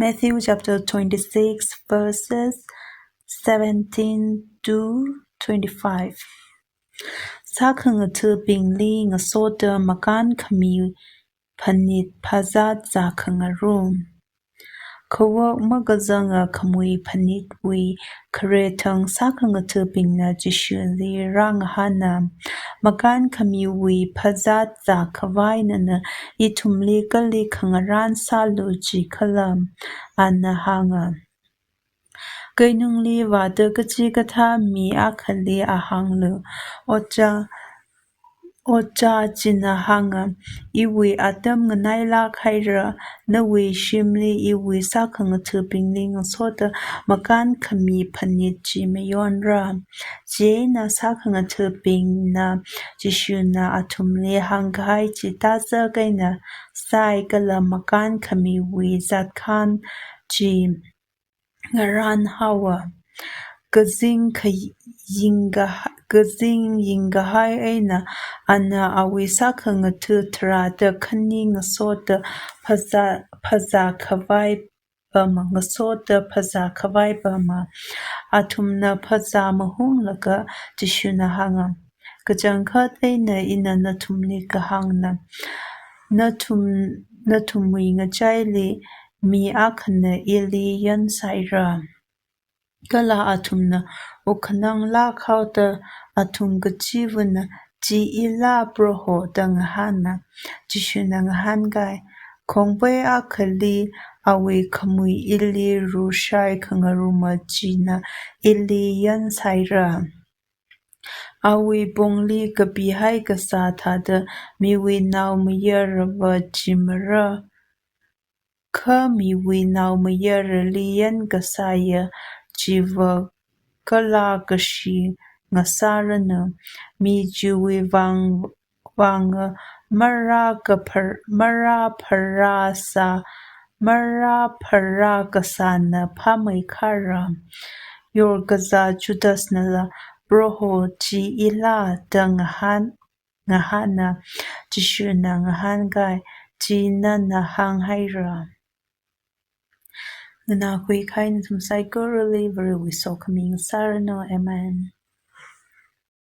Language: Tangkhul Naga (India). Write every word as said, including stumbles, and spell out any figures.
Matthew chapter twenty-six, verses seventeen to twenty-five. Sākhangathabingli ngasoda makānkhami phanit phazat zākhangarum. Kawak makazanga khamui phanitwui kharethang sākhangathabingna Jishuli rāngahāna, "Makānkhamiwui phazat zākhavai nana ithumli kali khangarān sālu jikhala?" Ana hānga, "Keinungli vāda kachikathā mi akhali ahānglu, 'Ojā, Ojā china hānga, iwui atam nganailāk haira, nawui shimli iwui sākhangathabingli ngasoda makānkhami phanit chi mayonra.'" Chieina sākhangathabingna Jishuna athumli hāngkahai chi tazak eina sai kala makānkhamiwui zatkhan chi ngarān haowa. Kazing kaying kaha-, kazing yingkahai eina ana awui sākhangatha tharāda khani ngasoda phazā, phazā khavai pama, ngasoda phazā khavai pama. Athumna phazā mahunglaga Jishuna hānga, "Kachangkhat eina ina nathumli kahāngna, nathum, nathumwui ngachaili mi akhana ili yansaira." Kala athumna wukkhanang lākhaoda athum kachivana, "Chi ila, Proho?" da ngahāna. Jishuna ngahānkai, "Khongpei akhali awui khamui ili rushai khangaruma china ili yansaira. Awui pongli kapihai kasā thāda miwui naomayarava chimara. Kha miwui naomayarali yankasāya chiva kala kashi ngasāranu. Mi chiwui vang, vanga marā kaphar-, marā pharāsā, marā pharākasāna phāmeikhara." Yorkazā Judasnala, "Proho, chi ila?" da ngahān, ngahāna. Jishuna ngahānkai, "Chi nana hānghaira." Nganākhui kahai nathum saikorali Varewui sokhami ngasāranu. Amen.